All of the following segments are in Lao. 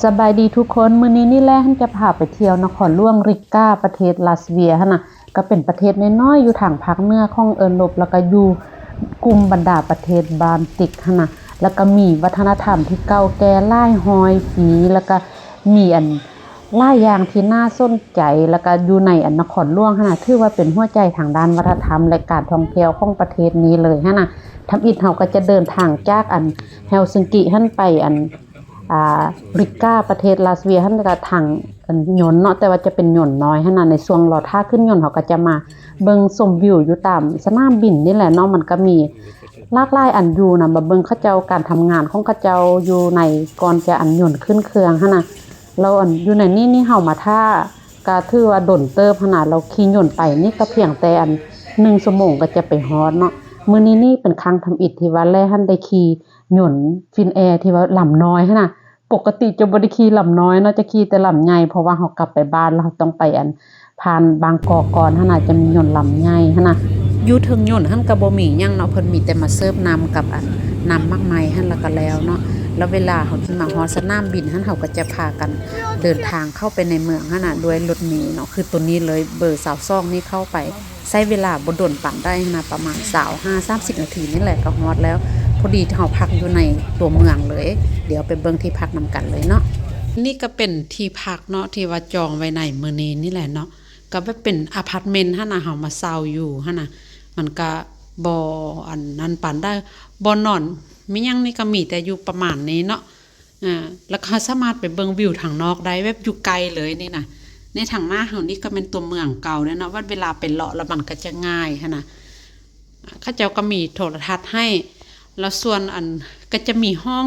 ສະບາຍດີທຸກຄົນ, ມື້ນີ້ນີ້ແຫຼະ ຫັ້ນຈະພາໄປທ່ຽວນະຄອນຫຼວງຣິກກາ ປະເທດລາດເຊຍຫັ້ນນະ, ກໍເປັນປະເທດນ້ອຍໆ ຢູ່ທາງພາກເໜືອຂອງເອີຣົບ ແລ້ວກໍຢູ່ກຸ່ມບັນດາປະເທດບາລຕິກຫັ້ນນະ, ແລ້ວກໍມີວັດທະນະທຳທີ່ເກົ່າແກ່ຫຼາຍຮ້ອຍປີ, ແລ້ວກໍມີອັນ ຫຼາຍຢ່າງທີ່ໜ້າສົນໃຈ ແລ້ວກະຢູ່ໃນອັນນະຄອນຫຼວງຫັ້ນນະ ຖືວ່າເປັນຫົວໃຈທາງດ້ານວັດທະນະທຳ ແລະ ການທ່ອງທ່ຽວຂອງປະເທດນີ້ເລີຍຫັ້ນນະ. ທຳອິດເຮົາກໍຈະເດີນທາງຈາກອັນເຮລຊິງກີຫັ້ນໄປອັນ ອ່າ ຣິກກາ ປະເທດລາດເຊຍຫັ້ນ ກະທາງອັນຍົນເນາະ, ແຕ່ວ່າຈະເປັນຍົນນ້ອຍຫັ້ນນະ. ໃນຊ່ວງລໍຖ້າຂຶ້ນຍົນ ເຮົາກໍຈະມາເບິ່ງຊົມວິວຢູ່ຕາມສະໜາມບິນນີ້ແຫຼະເນາະ, ມັນກໍມີຫຼາກຫຼາຍອັນຢູ່ນະ. ມາເບິ່ງເຂົາເຈົ້າ ການທຳງານຂອງເຂົາເຈົ້າຢູ່ໃນ ກ່ອນຈະອັນຍົນຂຶ້ນເຄື່ອງຫັ້ນນະ. ແລ້ວອັນຢູ່ໃນນີ້ນີ້ເຮົາມາຖ້າກະຖືວ່າດົນເຕີບຫັ້ນນະ, ແລ້ວຂີ່ຍົນໄປນີ້ກະພຽງແຕ່ອັນໜຶ່ງຊົ່ວໂມງກະຈະໄປຮອດເນາະ. ມື້ນີ້ນີ້ເປັນຄັ້ງທຳອິດທີ່ວ່າແລ່ຫັ້ນໄດ້ຂີ່ຍົນຟິນແອທີ່ວ່າລຳນ້ອຍຫັ້ນນະ, ປົກກະຕິຈະບໍ່ໄດ້ຂີ່ລຳນ້ອຍເນາະ, ຈະຂີ່ແຕ່ລຳໃຫຍ່ ເພາະວ່າເຮົາກັບໄປບ້ານແລ້ວເຮົາຕ້ອງໄປອັນ ຜ່ານບາງກອກກ່ອນຫັ້ນນະ, ຈະມີຍົນລຳໃຫຍ່ຫັ້ນນະ. ຢູ່ເທິງຍົນຫັ້ນກໍບໍ່ມີຫຍັງເນາະ, ເພິ່ນມີແຕ່ມາເສີບນ້ຳກັບອັນ ນ້ຳໝາກໄມ້ຫັ້ນ ແລ້ວກໍແລ້ວເນາະ. ແລ້ວເວລາເຮົາຂຶ້ນມາຮອດສະໜາມບິນຫັ້ນ ເຮົາກໍຈະພາກັນເດີນທາງເຂົ້າໄປໃນເມືອງຫັ້ນນະ ດ້ວຍລົດເມເນາະ, ຄືໂຕນີ້ເລີຍ ເບີຊາວສອງນີ້ເຂົ້າໄປ ໃຊ້ເວລາບໍ່ດົນປານໃດຫັ້ນນະ, ປະມານຊາວຫ້າ ສາມສິບນາທີນີ້ແຫຼະກໍຮອດແລ້ວ. ພໍດີເຮົາພັກຢູ່ໃນຕົວເມືອງເລີຍ, ດຽວໄປເບິ່ງທີ່ພັກນຳກັນເລີຍເນາະ. ນີ້ກໍເປັນທີ່ພັກເນາະ ທີ່ວ່າຈອງໄວ້ໃນມື້ນີ້ນີ້ແຫຼະເນາະ. ກໍແບບເປັນອາພາດເມັນຫັ້ນນະ, ເຮົາມາເຊົ່າຢູ່ຫັ້ນນະ, ມັນກະບໍ່ອັນນັ້ນປານໃດ. ບ່ອນນອນມີຫຍັງນີ້ກໍມີແຕ່ຢູ່ປະມານນີ້ເນາະ. ອາ ແລ້ວກໍເຮົາສາມາດໄປເບິ່ງວິວທາງນອກໄດ້ ແບບຢູ່ໃກ້ເລີຍນີ້ນະ. ໃນທາງໜ້າເຮົານີ້ກໍແມ່ນຕົວເມືອງເກົ່າເດ້ເນາະ, ວ່າເວລາໄປເລາະແລ້ວມັນກໍຈະງ່າຍຫັ້ນນະ. ເຂົາເຈົ້າກໍມີໂທລະທັດໃຫ້ ແລ້ວສ່ວນອັນ ກໍຈະມີຫ້ອງ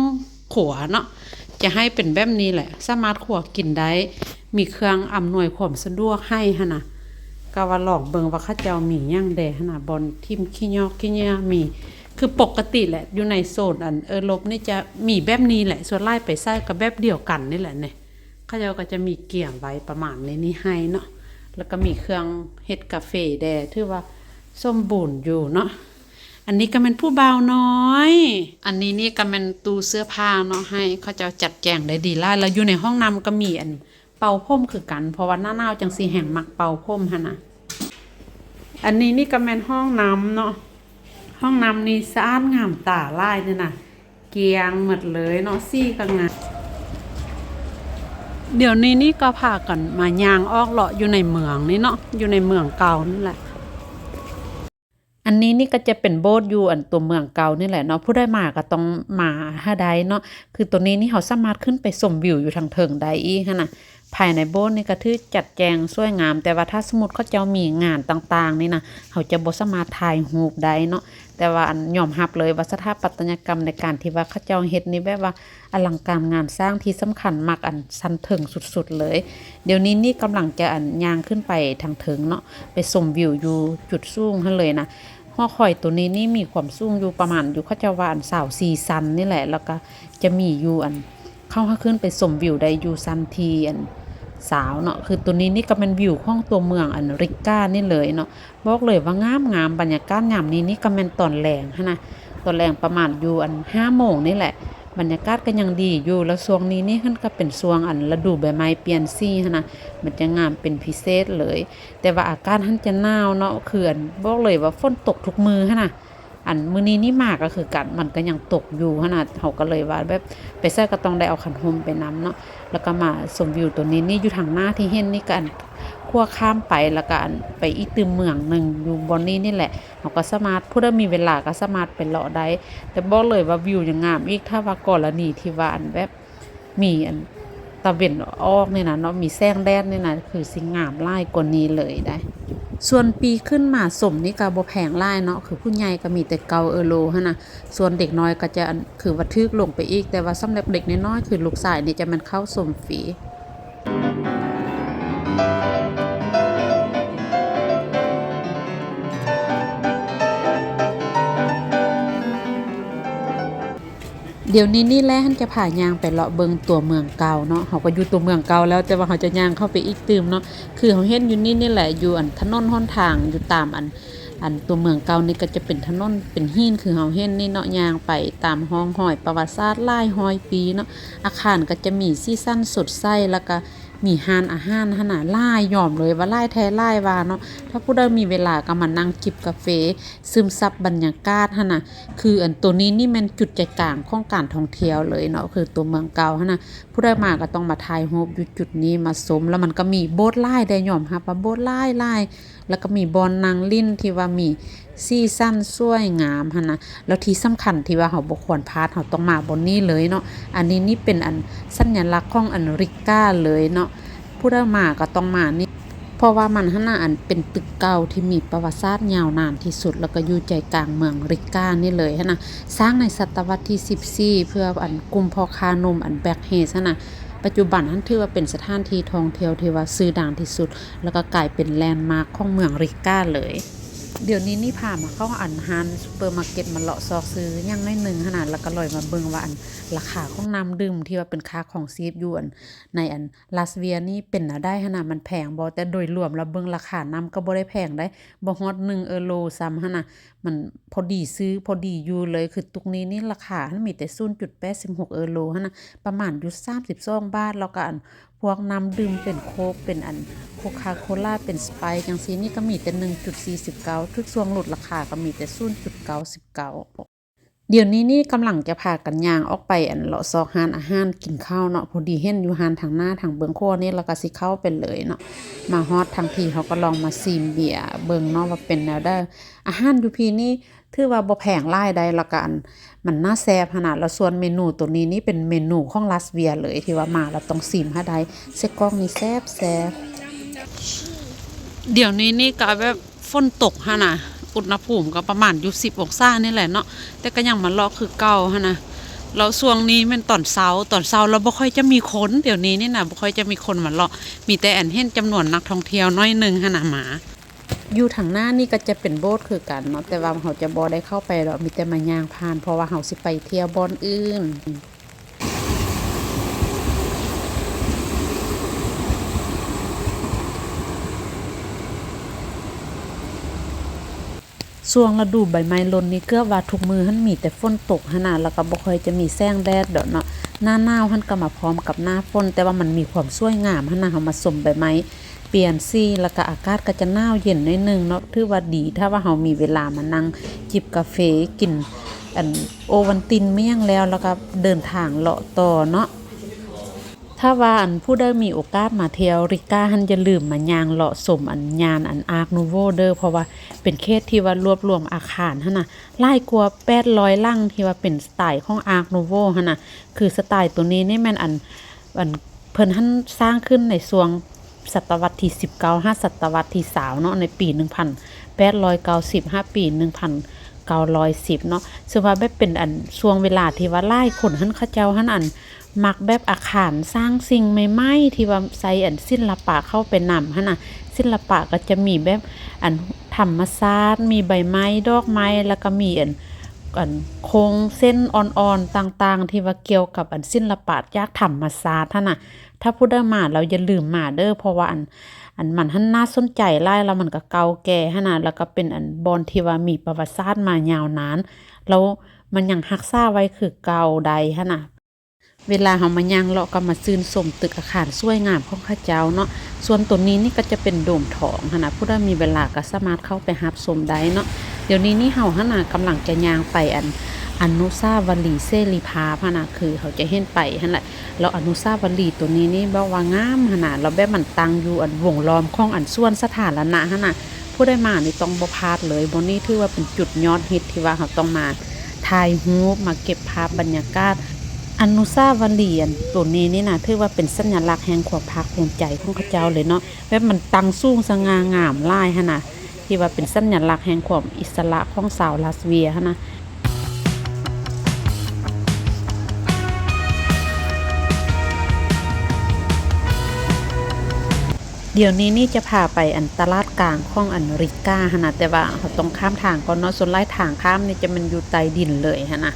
ຄົວເນາະ, ຈະໃຫ້ເປັນແບບນີ້ແຫຼະ, ສາມາດຄົວກິນໄດ້, ມີເຄື່ອງອຳນວຍຄວາມສະດວກໃຫ້ຫັ້ນນະ. ກໍວ່າລອງເບິ່ງວ່າເຂົາເຈົ້າມີຫຍັງແດ່ຫັ້ນນະ, ບ່ອນຖິ້ມຂີ້ຫຍອກຂີ້ເຫຍື້ອມີ. ຄືປົກກະຕິແຫຼະ ຢູ່ໃນໂຊນອັນເອີຣົບນີ້ຈະມີແບບນີ້ແຫຼະ, ສ່ວນຫຼາຍໄປໃສກໍແບບດຽວກັນນີ້ແຫຼະນີ້. ເຂົາເຈົ້າກໍຈະມີກຽມໄວ້ປະມານນີ້ ນີ້ໃຫ້ເນາະ, ແລ້ວກໍມີເຄື່ອງເຮັດກາເຟແດ່, ຖືວ່າສົມບູນຢູ່ເນາະ. ອັນນີ້ກໍແມ່ນຜູ້ບ່າວນ້ອຍ. ອັນນີ້ນີ້ກໍແມ່ນຕູ້ເສື້ອຜ້າເນາະ, ໃຫ້ເຂົາເຈົ້າຈັດແຈງໄດ້ດີຫຼາຍ. ແລ້ວຢູ່ໃນຫ້ອງນ້ຳກໍມີອັນເປົ່າຜົມຄືກັນ, ເພາະວ່າໜ້າໜາວຈັ່ງຊີ້ແຮ່ງມັກເປົ່າຜົມຫັ້ນນະ. ອັນນີ້ນີ້ກໍແມ່ນຫ້ອງນ້ຳເນາະ, ຫ້ອງນ້ຳນີ້ສະອາດງາມຕາຫຼາຍເດ້ນະ, ກ້ຽງໝົດເລີຍເນາະ, ສີກໍງາມ. ດຽວນີ້ນີ້ກໍພາກັນມາຍ່າງອອກເລາະຢູ່ໃນເມືອງນີ້ເນາະ, ຢູ່ໃນເມືອງເກົ່ານີ້ແຫຼະ. ອັນນີ້ນີ້ກໍຈະເປັນໂບດຢູ່ອັນຕົວເມືອງເກົ່ານີ້ແຫຼະເນາະ, ຜູ້ໃດມາກໍຕ້ອງມາໃຫ້ໄດ້ເນາະ. ຄືໂຕນີ້ນີ້ເຮົາສາມາດຂຶ້ນໄປຊົມວິວຢູ່ທາງເທິງໄດ້ອີກຫັ້ນນະ. ພາຍໃນໂບດນີ້ກໍຖືກຈັດແຈງສວຍງາມ, ແຕ່ວ່າຖ້າສົມມຸດເຂົາເຈົ້າມີງານຕ່າງໆນີ້ນະ ເຮົາຈະບໍ່ສາມາດຖ່າຍຮູບໄດ້ເນາະ. ແຕ່ວ່າອັນຍອມຮັບເລີຍວ່າສະຖາປັດຕະຍະກຳໃນການທີ່ວ່າເຂົາເຈົ້າເຮັດນີ້ແບບວ່າ ອະລັງການງານສ້າງ, ທີ່ສຳຄັນມັກອັນຊັ້ນເທິງສຸດໆເລີຍ. ດຽວນີ້ນີ້ກຳລັງຈະອັນຍ່າງຂຶ້ນໄປທາງເທິງເນາະ, ໄປຊົມວິວຢູ່ຈຸດສູງຫັ້ນເລີຍນະ. ຫໍຄອຍໂຕນີ້ນີ້ມີຄວາມສູງຢູ່ປະມານ ຢູ່ເຂົາເຈົ້າວ່າອັນຊາວສີ່ຊັ້ນນີ້ແຫຼະ, ແລ້ວກະຈະມີຢູ່ອັນ ເຮົາຫາຂຶ້ນໄປຊົມວິວໄດ້ຢູ່ຊັ້ນທີອັນຊາວເນາະ. ຄືໂຕນີ້ນີ້ກໍແມ່ນວິວຂອງຕົວເມືອງອັນຣິກການີ້ເລີຍເນາະ. ບອກເລີຍວ່າງາມໆ, ບັນຍາກາດຍາມນີ້ນີ້ກໍແມ່ນຕອນແລງຫັ້ນນະ, ຕອນແລງປະມານຢູ່ອັນຫ້າໂມງນີ້ແຫຼະ, ບັນຍາກາດກໍຍັງດີຢູ່. ແລ້ວຊ່ວງນີ້ນີ້ຫັ້ນກໍເປັນຊ່ວງອັນລະດູໃບໄມ້ປ່ຽນສີຫັ້ນນະ, ມັນຈະງາມເປັນພິເສດເລີຍ. ແຕ່ວ່າອາກາດຫັ້ນຈະໜາວເນາະ, ຄືອັນ ບອກເລີຍວ່າຝົນຕົກທຸກມື້ຫັ້ນນະ. ອັນມື້ນີ້ນີ້ມາກໍຄືກັນ, ມັນກໍຍັງຕົກຢູ່ຫັ້ນນະ, ເຮົາກໍເລີຍວ່າແບບໄປໃສກໍຕ້ອງໄດ້ເອົາຄັນຮົ່ມໄປນຳເນາະ. ແລ້ວກໍມາຊົມວິວຕົວນີ້ນີ້, ຢູ່ທາງໜ້າທີ່ເຫັນນີ້ກໍອັນ ຂົວຂ້າມໄປ ແລ້ວກໍອັນໄປອີກຕື່ມເມືອງໜຶ່ງຢູ່ບ່ອນນີ້ນີ້ແຫຼະ. ເຮົາກໍສາມາດ ຜູ້ໃດມີເວລາກໍສາມາດໄປເລາະໄດ້, ແຕ່ບອກເລີຍວ່າວິວຍັງງາມອີກ ຖ້າວ່າກໍລະນີທີ່ວ່າອັນແບບ ມີອັນຕາເວັນອອກນີ້ນະເນາະ, ມີແສງແດດນີ້ນະ ຄືຊິງາມຫຼາຍກວ່ານີ້ເລີຍໄດ໋. ສ່ວນປີ້ຂຶ້ນມາຊົມນີ້ກໍບໍ່ແພງຫຼາຍເນາະ, ຄືຜູ້ໃຫຍ່ກໍມີແຕ່ເກົ້າເອີໂຣຫັ້ນນະ, ສ່ວນເດັກນ້ອຍກໍຈະອັນ ຄືວ່າຖືກລົງໄປອີກ, ແຕ່ວ່າສຳລັບເດັກນ້ອຍໆ ຄືລູກຊາຍນີ້ຈະແມ່ນເຂົ້າຊົມຟຣີ. ດຽວນີ້ນີ້ແຫຼະ ຫັ້ນຈະພາຍ່າງໄປເລາະເບິ່ງຕົວເມືອງເກົ່າເນາະ. ເຮົາກໍຢູ່ຕົວເມືອງເກົ່າແລ້ວ, ແຕ່ວ່າເຮົາຈະຍ່າງເຂົ້າໄປອີກຕື່ມເນາະ. ຄືເຮົາເຫັນຢູ່ນີ້ນີ້ແຫຼະ, ຢູ່ອັນຖະໜົນຫົນທາງ, ຢູ່ຕາມອັນ ອັນຕົວເມືອງເກົ່ານີ້ກໍຈະເປັນຖະໜົນເປັນຫີນ ຄືເຮົາເຫັນນີ້ເນາະ, ຍ່າງໄປຕາມຮ່ອງຮອຍປະຫວັດສາດຫຼາຍຮ້ອຍປີເນາະ. ອາຄານກໍຈະມີສີສັນສົດໃສ ແລ້ວກໍມີຮ້ານອາຫານຫັ້ນນະ ຫຼາຍ ຍອມເລີຍວ່າຫຼາຍແທ້ຫຼາຍວ່າເນາະ. ຖ້າຜູ້ໃດມີເວລາກໍມານັ່ງຈິບກາເຟ ຊຶມຊັບບັນຍາກາດຫັ້ນນະ. ຄືອັນໂຕນີ້ນີ້ແມ່ນຈຸດໃຈກາງຂອງການທ່ອງທ່ຽວເລີຍເນາະ, ຄືຕົວເມືອງເກົ່າຫັ້ນນະ. ຜູ້ໃດມາກໍຕ້ອງມາຖ່າຍຮູບຢູ່ຈຸດນີ້ ມາຊົມ. ແລ້ວມັນກໍມີໂບດຫຼາຍເດ້, ຍອມຮັບວ່າໂບດຫຼາຍໆ. ແລ້ວກໍມີບ່ອນນັ່ງຫຼິ້ນທີ່ວ່າມີສີສັນສວຍງາມຫັ້ນນະ. ແລ້ວທີ່ສຳຄັນທີ່ວ່າເຮົາບໍ່ຄວນພາດ, ເຮົາຕ້ອງມາບ່ອນນີ້ເລີຍເນາະ. ອັນນີ້ນີ້ເປັນອັນສັນຍະລັກຂອງອັນລິກກາເລີຍເນາະ. ຜູ້ໃດມາກໍຕ້ອງມານີ້ ເພາະວ່າມັນຫັ້ນນະ ອັນເປັນຕຶກເກົ່າທີ່ມີປະຫວັດສາດຍາວນານທີ່ສຸດ ແລ້ວກໍຢູ່ໃຈກາງເມືອງລິກການີ້ເລີຍຫັ້ນນະ. ສ້າງໃນສະຕະວັດທີສິບສີ່ ເພື່ອອັນກຸ່ມພໍ່ຄ້າໜຸ່ມ ອັນ Black Heads ຫັ້ນນະ. ປັດຈຸບັນຫັ້ນຖືວ່າເປັນສະຖານທີ່ທ່ອງທ່ຽວທີ່ວ່າຊື່ດັງທີ່ສຸດ ແລ້ວກໍກາຍເປັນແລນມາກຂອງເມືອງລິກກາເລີຍ. ດຽວນີ້ນີ້ພາມາເຂົ້າອັນຮ້ານຊຸບເປີມາເກັດ ມາເລາະຊອກຊື້ຫຍັງໜ້ອຍໜຶ່ງຫັ້ນນະ, ແລ້ວກໍລອຍມາເບິ່ງວ່າອັນລາຄາຂອງນ້ຳດື່ມທີ່ວ່າເປັນຄ່າຄອງຊີບຢູ່ອັນ ໃນອັນລັດເວຍນີ້ເປັນແນວໃດຫັ້ນນະ, ມັນແພງບໍ່? ແຕ່ໂດຍລວມແລ້ວເບິ່ງລາຄານ້ຳກໍບໍ່ໄດ້ແພງໃດ໋, ບໍ່ຮອດໜຶ່ງເອີໂຣຊ້ຳຫັ້ນນະ, ມັນພໍດີຊື້ ພໍດີຢູ່ເລີຍ. ຄືຕຸກນີ້ນີ້ລາຄາຫັ້ນມີແຕ່ສູນຈຸດແປດສິບຫົກເອີໂຣຫັ້ນນະ, ປະມານຢູ່ສາມສິບສອງບາດ. ແລ້ວກໍອັນພວກນ້ຳດື່ມເປັນໂຄກ ເປັນອັນໂຄຄາໂຄລາ ເປັນສະປາຍ ຈັ່ງຊີ້ນີ້ກໍມີແຕ່ໜຶ່ງຈຸດສີ່ສິບເກົ້າ, ຖືກຊ່ວງຫຼຸດລາຄາກໍມີແຕ່ສູນຈຸດເກົ້າສິບເກົ້າ. ດຽວນີ້ນີ້ກຳລັງຈະພາກັນຍ່າງອອກໄປອັນເລາະຊອກຮ້ານອາຫານກິນເຂົ້າເນາະ, ພໍດີເຫັນຢູ່ຮ້ານທາງໜ້າທາງເບື້ອງຂວານີ້ ແລ້ວກໍຊິເຂົ້າໄປເລີຍເນາະ. ມາຮອດທັງທີເຮົາກໍລອງມາຊີມເບຍເບິ່ງເນາະວ່າເປັນແນວໃດ. ອາຫານຢູ່ພີ້ນີ້ຖືວ່າບໍ່ແພງຫຼາຍໃດ໋ ແລ້ວກໍອັນມັນໜ້າແຊບຫັ້ນນະ. ແລ້ວສ່ວນເມນູໂຕນີ້ນີ້ເປັນເມນູຂອງລັດເວຍເລີຍ ທີ່ວ່າມາແລ້ວຕ້ອງຊີມໃຫ້ໄດ້. ໄສ້ກອກນີ້ແຊບໆ. ດຽວນີ້ນີ້ກໍແບບ ຝົນຕົກຫັ້ນນະ, ອຸນຫະພູມກໍປະມານຢູ່ສິບອົງສານີ້ແຫຼະເນາະ, ແຕ່ກໍຍັງມາເລາະຄືເກົ່າຫັ້ນນະ. ແລ້ວຊ່ວງນີ້ແມ່ນຕອນເຊົ້າ, ຕອນເຊົ້າແລ້ວບໍ່ຄ່ອຍຈະມີຄົນ, ດຽວນີ້ນີ້ນະ ບໍ່ຄ່ອຍຈະມີຄົນມາເລາະ, ມີແຕ່ອັນເຫັນຈຳນວນນັກທ່ອງທ່ຽວໜ້ອຍໜຶ່ງຫັ້ນນະມາ. ຢູ່ທາງໜ້ານີ້ກໍຈະເປັນໂບດຄືກັນເນາະ, ແຕ່ວ່າເຮົາຈະບໍ່ໄດ້ເຂົ້າໄປດອກ, ມີແຕ່ມາຍ່າງຜ່ານ ເພາະວ່າເຮົາຊິໄປທ່ຽວບ່ອນອື່ນ. ຊ່ວງລະດູໃບໄມ້ຫຼົ່ນນີ້ ເກືອບວ່າທຸກມື້ຫັ້ນມີແຕ່ຝົນຕົກຫັ້ນນະ, ແລ້ວກໍບໍ່ຄ່ອຍຈະມີແສງແດດດອກເນາະ. ໜ້າໜາວຫັ້ນກໍມາພ້ອມກັບໜ້າຝົນ, ແຕ່ວ່າມັນມີຄວາມສວຍງາມຫັ້ນນະ, ເຮົາມາຊົມໃບໄມ້ປ່ຽນສີ ແລ້ວກໍອາກາດກໍຈະໜາວເຢັນໜ້ອຍໜຶ່ງເນາະ. ຖືວ່າດີ ຖ້າວ່າເຮົາມີເວລາມານັ່ງຈິບກາເຟ ກິນອັນໂອວັນຕິນ ມີຫຍັງແລ້ວ ແລ້ວກໍເດີນທາງເລາະຕໍ່ເນາະ. ຖ້າວ່າອັນຜູ້ໃດມີໂອກາດມາທ່ຽວລິກກາຫັ້ນ ຢ່າລືມມາຍ່າງເລາະຊົມອັນຍ່ານອັນອາກນູໂວເດີ, ເພາະວ່າເປັນເຂດທີ່ວ່າລວບລວມອາຄານຫັ້ນນະ ຫຼາຍກວ່າແປດຮ້ອຍຫຼັງ ທີ່ວ່າເປັນສະໄຕຂອງອາກນູໂວຫັ້ນນະ. ຄືສະໄຕໂຕນີ້ນີ້ແມ່ນອັນ ອັນເພິ່ນຫັ້ນສ້າງຂຶ້ນໃນຊ່ວງສະຕະວັດທີສິບເກົ້າ ຫາສະຕະວັດທີຊາວເນາະ, ໃນປີໜຶ່ງພັນແປດຮ້ອຍເກົ້າສິບ ຫາປີໜຶ່ງພັນເກົ້າຮ້ອຍສິບເນາະ. ເຊິ່ງວ່າແບບເປັນອັນຊ່ວງເວລາທີ່ວ່າຫຼາຍຄົນຫັ້ນ ເຂົາເຈົ້າຫັ້ນອັນ ມັກແບບອາຄານສ້າງສິ່ງໃໝ່ໆ ທີ່ວ່າໃສ່ອັນສິລະປະເຂົ້າໄປນຳຫັ້ນນະ. ສິລະປະກໍຈະມີແບບອັນທຳມະຊາດ, ມີໃບໄມ້, ດອກໄມ້, ແລ້ວກໍມີອັນ ອັນໂຄງເສັ້ນອ່ອນໆຕ່າງໆ ທີ່ວ່າກ່ຽວກັບອັນສິລະປະຈາກທຳມະຊາດຫັ້ນນະ. ຖ້າຜູ້ໃດມາແລ້ວຢ່າລືມມາເດີ, ເພາະວ່າອັນ ອັນມັນຫັ້ນໜ້າສົນໃຈຫຼາຍ, ແລ້ວມັນກໍເກົ່າແກ່ຫັ້ນນະ, ແລ້ວກໍເປັນອັນບ່ອນທີ່ວ່າມີປະຫວັດສາດມາຍາວນານ, ແລ້ວມັນຍັງຮັກສາໄວ້ຄືເກົ່າໄດ້ຫັ້ນນະ. ເວລາເຮົາມາຍ່າງເລາະ ກໍມາຊື່ນຊົມຕຶກອາຄານສວຍງາມຂອງເຂົາເຈົ້າເນາະ. ສ່ວນໂຕນີ້ນີ້ກໍຈະເປັນໂດມທອງຫັ້ນນະ, ຜູ້ໃດມີເວລາກໍສາມາດເຂົ້າໄປຮັບຊົມໄດ້ເນາະ. ດຽວນີ້ນີ້ເຮົາຫັ້ນນະ ກຳລັງຈະຍ່າງໄປອັນອະນຸສາວະລີເສລີພາບຫັ້ນນະ, ຄືເຮົາຈະເຫັນໄປຫັ້ນແຫຼະ. ແລ້ວອະນຸສາວະລີໂຕນີ້ນີ້ແບບວ່າງາມຫັ້ນນະ, ແລ້ວແບບມັນຕັ້ງຢູ່ອັນວົງລ້ອມຂອງອັນສວນສາທາລະນະຫັ້ນນະ. ຜູ້ໃດມານີ້ຕ້ອງບໍ່ພາດເລີຍ, ບ່ອນນີ້ຖືວ່າເປັນຈຸດຍອດຮິດທີ່ວ່າເຮົາຕ້ອງມາຖ່າຍຮູບ, ມາເກັບພາບບັນຍາກາດ. ອະນຸສາວະລີອັນໂຕນີ້ນີ້ນະ ຖືວ່າເປັນສັນຍະລັກແຫ່ງຄວາມພາກພູມໃຈຂອງເຂົາເຈົ້າເລີຍເນາະ, ແບບມັນຕັ້ງສູງສະຫງ່າງາມຫຼາຍຫັ້ນນະ, ທີ່ວ່າເປັນສັນຍະລັກແຫ່ງຄວາມອິດສະຫຼະຂອງຊາວລາດເວຍຫັ້ນນະ. ດຽວນີ້ນີ້ຈະພາໄປອັນຕະຫຼາດກາງຂອງອັນລິກກາຫັ້ນນະ, ແຕ່ວ່າເຮົາຕ້ອງຂ້າມທາງກ່ອນເນາະ, ສ່ວນຫຼາຍທາງຂ້າມນີ້ຈະແມ່ນຢູ່ໃຕ້ດິນເລີຍຫັ້ນນະ. ດ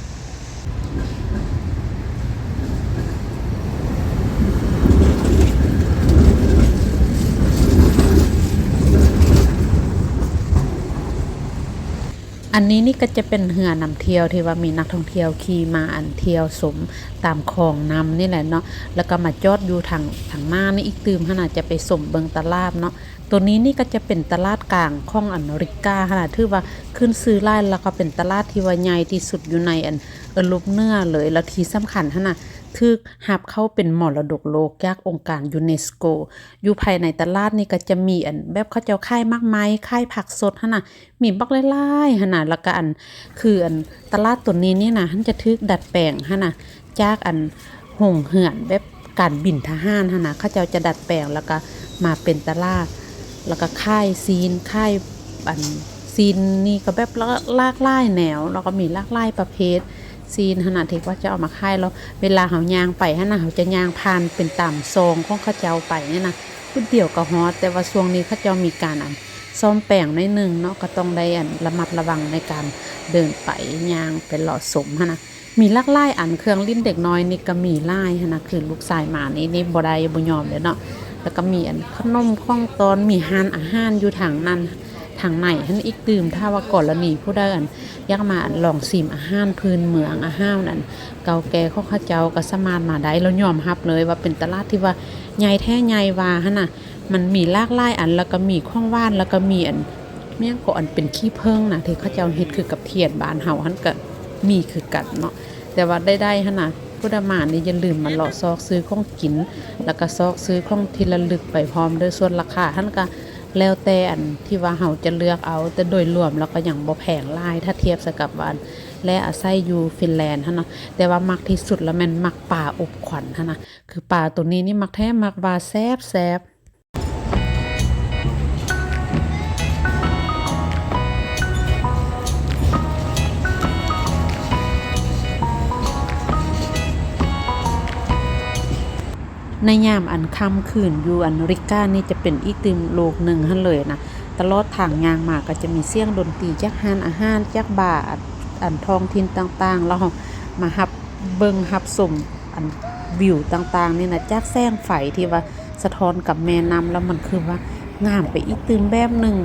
ອັນນີ້ນີ້ກໍຈະເປັນເຮືອນຳທ່ຽວທີ່ວ່າມີນັກທ່ອງທ່ຽວຂີ່ມາອັນທ່ຽວຊົມຕາມຂອງນຳນີ້ແຫຼະເນາະ ແລ້ວກໍມາຈອດຢູ່ທາງ ທາງໜ້ານີ້ອີກຕື່ມຫັ້ນນະ ຈະໄປຊົມເບິ່ງຕະຫຼາດເນາະ. ໂຕນີ້ນີ້ກໍຈະເປັນຕະຫຼາດກາງຂອງອັນລິກກາຫັ້ນນະ ຖືວ່າຂຶ້ນຊື່ຫຼາຍ ແລ້ວກໍເປັນຕະຫຼາດທີ່ວ່າໃຫຍ່ທີ່ສຸດຢູ່ໃນອັນເອີຣົບເໜືອເລີຍ. ແລ້ວທີ່ສຳຄັນຫັ້ນນະ ຖືກຮັບເຂົ້າເປັນມໍລະດົກໂລກຈາກອົງການຢູເນສໂກ. ຢູ່ພາຍໃນຕະຫຼາດນີ້ກໍຈະມີອັນແບບເຂົາເຈົ້າຂາຍໝາກໄມ້ ຂາຍຜັກສົດຫັ້ນນະ ມີບັກຫຼາຍໆຫັ້ນນະ. ແລ້ວກໍອັນ ຄືອັນຕະຫຼາດໂຕນີ້ນີ້ນະ ຫັ້ນຈະຖືກດັດແປງຫັ້ນນະ ຈາກອັນໂຮງເຮືອນແບບການບິນທະຫານຫັ້ນນະ ເຂົາເຈົ້າຈະດັດແປງ ແລ້ວກໍມາເປັນຕະຫຼາດ ແລ້ວກໍຂາຍຊີ້ນ ຂາຍອັນຊີ້ນນີ້ກໍແບບຫຼາກຫຼາຍແນວ ແລ້ວກໍມີຫຼາກຫຼາຍປະເພດຊີ້ນຫັ້ນນະ ທີ່ເຂົາເຈົ້າເອົາມາຂາຍ. ແລ້ວເວລາເຮົາຍ່າງໄປຫັ້ນນະ ເຮົາຈະຍ່າງຜ່ານເປັນຕາມຊ່ອງຂອງເຂົາເຈົ້າໄປນີ້ນະ ແປັບດຽວກໍຮອດ. ແຕ່ວ່າຊ່ວງນີ້ເຂົາເຈົ້າມີການອັນ ສ້ອມແປງໜ້ອຍໜຶ່ງເນາະ ກໍຕ້ອງໄດ້ອັນລະມັດລະວັງໃນການເດີນໄປ ຍ່າງໄປເລາະຊົມຫັ້ນນະ. ມີຫຼາກຫຼາຍອັນ ເຄື່ອງຫຼິ້ນເດັກນ້ອຍນີ້ກໍມີຫຼາຍຫັ້ນນະ ຄືລູກຊາຍມານີ້ ນີ້ບໍ່ໄດ້ ບໍ່ຍອມເດ້ເນາະ. ແລ້ວກໍມີອັນຂະໜົມຂອງຕອນ ມີຮ້ານອາຫານຢູ່ທາງນັ້ນ ທາງໃນຫັ້ນອີກຕື່ມ. ຖ້າວ່າກໍລະນີຜູ້ໃດອັນ ຢາກມາອັນລອງຊີມອາຫານພື້ນເມືອງ ອາຫານອັນເກົ່າແກ່ຂອງເຂົາເຈົ້າ ກໍສາມາດມາໄດ້. ແລ້ວຍອມຮັບເລີຍວ່າເປັນຕະຫຼາດທີ່ວ່າໃຫຍ່ແທ້ໃຫຍ່ວ່າຫັ້ນນະ. ມັນມີຫຼາກຫຼາຍອັນ ແລ້ວກໍມີຂອງຫວານ ແລ້ວກໍມີອັນ ແມ່ນກໍອັນເປັນຂີ້ເຜິ້ງນະ ທີ່ເຂົາເຈົ້າເຮັດຄືກັບທຽນບ້ານເຮົາຫັ້ນ ກໍມີຄືກັນເນາະ. ແຕ່ວ່າໄດ້ໆຫັ້ນນະ ຜູ້ໃດມານີ້ຢ່າລືມມາເລາະຊອກຊື້ຂອງກິນ ແລ້ວກໍຊອກຊື້ຂອງທີ່ລະລຶກໄປພ້ອມເດີ້. ສ່ວນລາຄາຫັ້ນກໍແລ້ວແຕ່ອັນທີ່ວ່າເຮົາຈະເລືອກເອົາ ແຕ່ໂດຍລວມແລ້ວກໍຍັງບໍ່ແພງຫຼາຍ ຖ້າທຽບໃສ່ກັບວ່າແລອາໄສຢູ່ຟິນແລນຫັ້ນເນາະ. ແຕ່ວ່າມັກທີ່ສຸດລະແມ່ນມັກປາອົບຄວັນຫັ້ນນະ ຄືປາໂຕນີ້ນີ້ມັກແທ້ ມັກວ່າແຊບໆ. ໃນຍາມອັນຄ່ຳຄືນຢູ່ອັນລິກການີ້ຈະເປັນອີກຕື່ມໂລກໜຶ່ງຫັ້ນເລີຍນະ. ຕະຫຼອດທາງຍ່າງມາກໍຈະມີສຽງດົນຕີຈາກຮ້ານອາຫານ ຈາກບາ ອັນ ອັນທ້ອງຖິ່ນຕ່າງໆ ແລ້ວເຮົາມາຮັບເບິ່ງຮັບຊົມອັນວິວຕ່າງໆນີ້ນະ ຈາກແສງໄຟທີ່ວ່າ ສະທ້ອນກັບແມ່ນ້ຳ ແລ້ວມັນຄືວ່າງາມໄປອີກຕື່ມແບບໜຶ່ງ.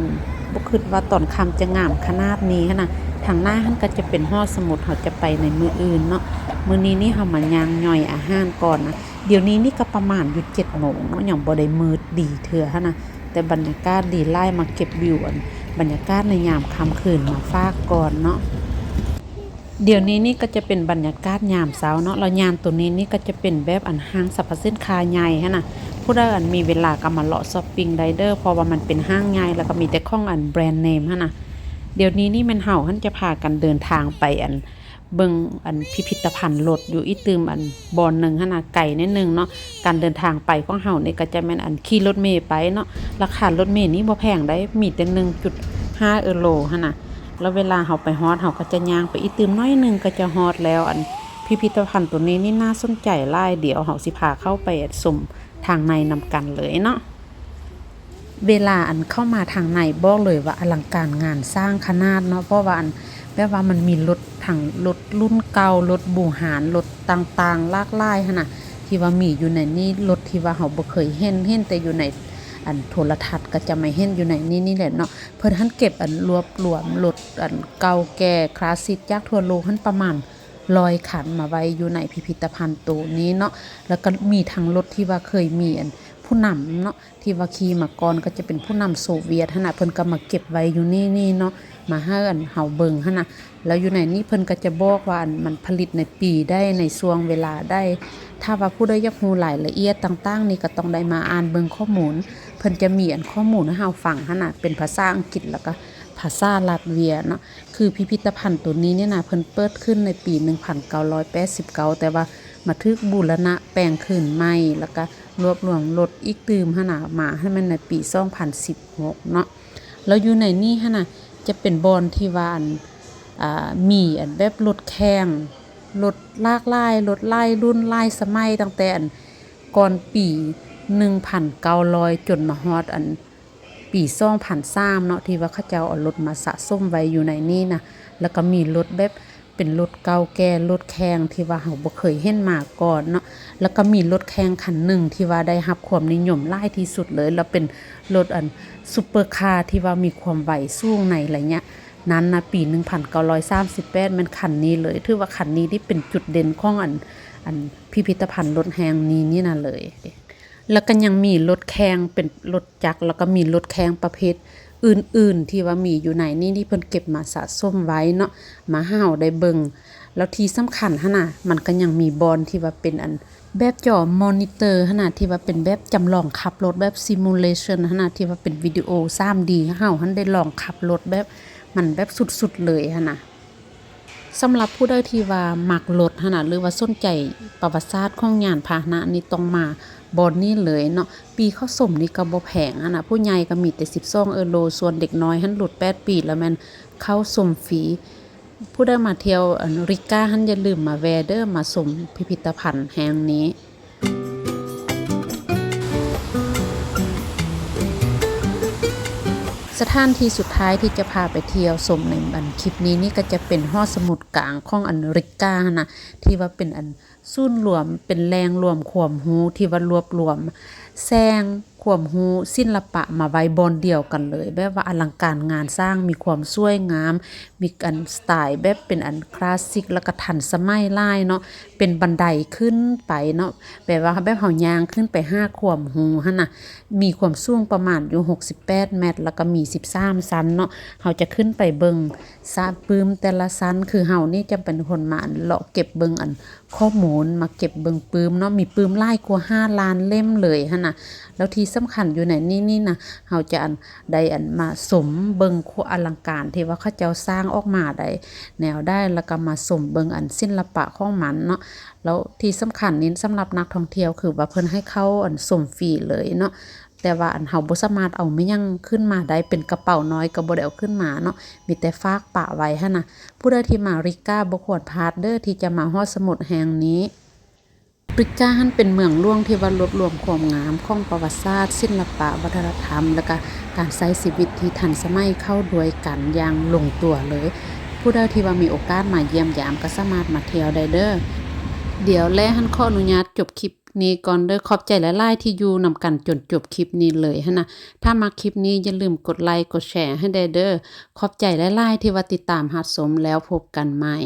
ບໍ່ຄິດວ່າຕອນຄ່ຳຈະງາມຂະໜາດນີ້ຫັ້ນນະ. ທາງໜ້າຫັ້ນກໍຈະເປັນຫໍສະໝຸດ ເຮົາຈະໄປໃນມື້ອື່ນເນາະ. ມື້ນີ້ນີ້ເຮົາມາຍ່າງຍ່ອຍອາຫານກ່ອນນະ. ດຽວນີ້ນີ້ກໍປະມານຢູ່ເຈັດໂມງເນາະ ຍັງບໍ່ໄດ້ມືດດີເທື່ອຫັ້ນນະ. ແຕ່ບັນຍາກາດດີຫຼາຍ ມາເກັບວິວອັນບັນຍາກາດໃນຍາມຄ່ຳຄືນມາຝາກກ່ອນເນາະ. ດຽວນີ້ນີ້ກໍຈະເປັນບັນຍາກາດຍາມເຊົ້າເນາະ ແລ້ວຍາມໂຕນີ້ນີ້ກໍຈະເປັນແບບອັນຫ້າງສັບພະສິນຄ້າໃຫຍ່ຫັ້ນນະ. ຜູ້ໃດອັນມີເວລາກໍມາເລາະຊັອບປິງໄດ້ເດີ້ ເພາະວ່າມັນເປັນຫ້າງໃຫຍ່ ແລ້ວກໍມີແຕ່ຂອງອັນແບຣນເນມຫັ້ນນະ. ດຽວນີ້ນີ້ແມ່ນເຮົາຫັ້ນຈະພາກັນເດີນທາງໄປອັນເບິ່ງອັນພິພິທະພັນລົດຢູ່ອີກຕື່ມອັນບ່ອນໜຶ່ງຫັ້ນນະ ໄກໜ້ອຍໜຶ່ງເນາະ. ການເດີນທາງໄປຂອງເຮົານີ້ກໍຈະແມ່ນອັນຂີ່ລົດເມໄປເນາະ. ລາຄາລົດເມນີ້ບໍ່ແພງໃດ໋ ມີແຕ່ໜຶ່ງຈຸດຫ້າເອີໂຣຫັ້ນນະ. ແລ້ວເວລາເຮົາໄປຮອດ ເຮົາກໍຈະຍ່າງໄປອີກຕື່ມໜ້ອຍໜຶ່ງກໍຈະຮອດແລ້ວ. ອັນພິພິທະພັນໂຕນີ້ນີ້ໜ້າສົນໃຈຫຼາຍ ດຽວເຮົາຊິພາເຂົ້າໄປຊົມທາງໃນນຳກັນເລີຍເນາະ. ເວລາອັນເຂົ້າມາທາງໃນ ບອກເລີຍວ່າອະລັງການງານສ້າງຂະໜາດເນາະ ເພາະວ່າອັນ ແບບວ່າມັນມີລົດ ທັງລົດລຸ້ນເກົ່າ ລົດບູຮານ ລົດຕ່າງໆຫຼາກຫຼາຍຫັ້ນນະ ທີ່ວ່າມີຢູ່ໃນນີ້. ລົດທີ່ວ່າເຮົາບໍ່ເຄີຍເຫັນ ເຫັນແຕ່ຢູ່ໃນອັນໂທລະທັດ ກໍຈະມາເຫັນຢູ່ໃນນີ້ນີ້ແຫຼະເນາະ. ເພິ່ນຫັ້ນເກັບອັນລວບລວມລົດອັນເກົ່າແກ່ຄລາສສິກຈາກທົ່ວໂລກຫັ້ນປະມານຮ້ອຍຄັນ ມາໄວ້ຢູ່ໃນພິພິທະພັນໂຕນີ້ເນາະ. ແລ້ວກໍມີທັງລົດທີ່ວ່າເຄີຍມີອັນຜູ້ນຳເນາະ ທີ່ວ່າຂີ່ມາກ່ອນ ກໍຈະເປັນຜູ້ນຳໂຊວຽດຫັ້ນນະ ເພິ່ນກໍມາເກັບໄວ້ຢູ່ນີ້ນີ້ເນາະ ມາໃຫ້ອັນເຮົາເບິ່ງຫັ້ນນະ. ແລ້ວຢູ່ໃນນີ້ເພິ່ນກໍຈະບອກວ່າອັນມັນຜະລິດໃນປີໃດ ໃນຊ່ວງເວລາໃດ. ຖ້າວ່າຜູ້ໃດຢາກຮູ້ລາຍລະອຽດຕ່າງໆນີ້ ກໍຕ້ອງໄດ້ມາອ່ານເບິ່ງຂໍ້ມູນ. ເພິ່ນຈະມີອັນຂໍ້ມູນໃຫ້ເຮົາຟັງຫັ້ນນະ ເປັນພາສາອັງກິດ ແລ້ວກໍພາສາລາດເວຍເນາະ. ຄືພິພິທະພັນໂຕນີ້ນີ້ນະ ເພິ່ນເປີດຂຶ້ນໃນປີໜຶ່ງພັນເກົ້າຮ້ອຍແປດສິບເກົ້າ ແຕ່ວ່າມາຖືກບູລະນະແປງຄືນໃໝ່ ແລ້ວກໍລວບລວມລົດອີກຕື່ມຫັ້ນນະ ມາໃຫ້ແມ່ນໃນປີສອງພັນສິບຫົກເນາະ. ແລ້ວຢູ່ໃນນີ້ຫັ້ນນະ ຈະເປັນບ່ອນທີ່ວ່າອັນ ອ່າ ມີອັນແບບລົດແຂ່ງ ລົດຫຼາກຫຼາຍ ລົດຫຼາຍລຸ້ນຫຼາຍສະໄໝ ຕັ້ງແຕ່ອັນກ່ອນປີໜຶ່ງພັນເກົ້າຮ້ອຍ ຈົນມາຮອດອັນ ປີສອງພັນສາມເນາະ ທີ່ວ່າເຂົາເຈົ້າເອົາລົດມາສະສົມໄວ້ຢູ່ໃນນີ້ນະ. ແລ້ວກໍມີລົດແບບເປັນລົດເກົ່າແກ່ ລົດແຂ່ງທີ່ວ່າເຮົາບໍ່ເຄີຍເຫັນມາກ່ອນເນາະ. ແລ້ວກໍມີລົດແຂ່ງຄັນໜຶ່ງທີ່ວ່າໄດ້ຮັບຄວາມນິຍົມຫຼາຍທີ່ສຸດເລີຍ ແລ້ວເປັນລົດອັນຊຸບເປີຄາທີ່ວ່າມີຄວາມໄວສູງໃນໄລຍະ ນັ້ນນະ ປີໜຶ່ງພັນເກົ້າຮ້ອຍສາມສິບແປດ ແມ່ນຄັນນີ້ເລີຍ. ຖືວ່າຄັນນີ້ນີ້ເປັນຈຸດເດັ່ນຂອງອັນ ອັນພິພິທະພັນລົດແຫ່ງນີ້ນີ້ນະເລີຍ. ແລ້ວກໍຍັງມີລົດແຂ່ງເປັນລົດຈັກ ແລ້ວກໍມີລົດແຂ່ງປະເພດອື່ນໆ ທີ່ວ່າມີຢູ່ໃນນີ້ ທີ່ເພິ່ນເກັບມາສະສົມໄວ້ເນາະ ມາໃຫ້ເຮົາໄດ້ເບິ່ງ. ແລ້ວທີ່ສຳຄັນຫັ້ນນະ ມັນກໍຍັງມີບ່ອນທີ່ວ່າເປັນອັນ ແບບຈໍມໍນິເຕີຫັ້ນນະ ທີ່ວ່າເປັນແບບຈຳລອງຂັບລົດ ແບບ simulation ຫັ້ນນະ ທີ່ວ່າເປັນວິດີໂອ ສາມດີ ໃຫ້ເຮົາຫັ້ນໄດ້ລອງຂັບລົດແບບ ມັນແບບສຸດໆເລີຍຫັ້ນນະ. ສຳລັບຜູ້ໃດທີ່ວ່າມັກລົດຫັ້ນນະ ຫຼືວ່າສົນໃຈປະຫວັດສາດຂອງຍານພາຫະນະນີ້ ຕ້ອງມາບ່ອນນີ້ເລີຍເນາະ. ປີເຂົ້າຊົມນີ້ກໍບໍ່ແພງຫັ້ນນະ ຜູ້ໃຫຍ່ກໍມີແຕ່ສິບສອງເອີໂຣ ສ່ວນເດັກນ້ອຍຫັ້ນຫຼຸດແປດປີ ແລ້ວແມ່ນເຂົ້າຊົມຟຣີ. ຜູ້ໃດມາທ່ຽວອັນ Riga ຫັ້ນ ຢ່າລືມມາແວ່ເດີ້ ມາຊົມພິພິທະພັນແຫ່ງນີ້. ສະຖານທີ່ສຸດທ້າຍທີ່ຈະພາໄປທ່ຽວຊົມໃນອັນຄລິບນີ້ນີ້ ກໍຈະເປັນຫໍສະໝຸດກາງຂອງອັນ Riga ຫັ້ນນະ ທີ່ວ່າເປັນອັນສູນລວມ ເປັນແຫຼ່ງລວມຄວາມຮູ້ ທີ່ວ່າລວບລວມແສງ ຄວາມຮູ້ ສິນລະປະມາໄວ້ບ່ອນດຽວກັນເລີຍ ແບບວ່າອະລັງການງານສ້າງ ມີຄວາມສວຍງາມ ມີອັນສະໄຕແບບເປັນອັນຄລາສສິກ ແລ້ວກໍທັນສະໄໝຫຼາຍເນາະ. ເປັນບັນໄດຂຶ້ນໄປເນາະ ແບບວ່າ ແບບເຮົາຍ່າງຂຶ້ນໄປຫາຄວາມຮູ້ຫັ້ນນະ ມີຄວາມສູງປະມານຢູ່ຫົກສິບແປດແມັດ ແລ້ວກໍມີສິບສາມຊັ້ນເນາະ. ເຮົາຈະຂຶ້ນໄປເບິ່ງຊະ ປຶ້ມແຕ່ລະຊັ້ນ ຄືເຮົານີ້ຈະເປັນຄົນມາອັນເລາະເກັບເບິ່ງອັນ ຂໍ້ມູນ ມາເກັບເບິ່ງປຶ້ມເນາະ ມີປຶ້ມຫຼາຍກວ່າຫ້າລ້ານເຫຼັ້ມເລີຍຫັ້ນນະ. ແລ້ວທີ່ສຳຄັນຢູ່ໃນນີ້ນີ້ນະ ເຮົາຈະອັນ ໄດ້ອັນມາຊົມເບິ່ງຄວາມອະລັງການທີ່ວ່າເຂົາເຈົ້າສ້າງອອກມາໄດ້ແນວໃດ ແລ້ວກໍມາຊົມເບິ່ງອັນສິນລະປະຂອງມັນເນາະ. ແລ້ວທີ່ສຳຄັນນີ້ ສຳລັບນັກທ່ອງທ່ຽວ ຄືວ່າເພິ່ນໃຫ້ເຂົ້າອັນຊົມຟຣີເລີຍເນາະ ແຕ່ວ່າອັນເຮົາບໍ່ສາມາດເອົາແມ່ນຫຍັງຂຶ້ນມາໄດ້ ເປັນກະເປົານ້ອຍກໍບໍ່ໄດ້ເອົາຂຶ້ນມາເນາະ ມີແຕ່ຝາກປະໄວ້ຫັ້ນນະ. ຜູ້ໃດທີ່ມາ Riga ບໍ່ຄວນພາດເດີ້ ທີ່ຈະມາຫໍສະໝຸດແຫ່ງນີ້. Riga ຫັ້ນເປັນເມືອງຫຼວງທີ່ວ່າລວບລວມຄວາມງາມຂອງປະຫວັດສາດ, ສິນລະປະ, ວັດທະນະທຳ ແລະກະການໃຊ້ຊີວິດທີ່ທັນສະໄໝເຂົ້າດ້ວຍກັນຢ່າງລົງຕົວເລີຍ. ຜູ້ໃດທີ່ວ່າມີໂອກາດມາຢ້ຽມຢາມກໍສາມາດມາທ່ຽວໄດ້ເດີ້. ດຽວແລຫັ້ນຂໍອະນຸຍາດຈົບຄລິບນີ້ກ່ອນເດີ້. ຂອບໃຈຫຼາຍໆທີ່ຢູ່ນຳກັນຈົນຈົບຄລິບນີ້ເລີຍຫັ້ນນະ. ຖ້າມັກຄລິບນີ້ຢ່າລືມກົດໄລກົດແຊໃຫ້ແດ່ເດີ້. ຂອບໃຈຫຼາຍໆທີ່ວ່າຕິດຕາມຮັບຊົມ ແລ້ວພົບກັນໃໝ່.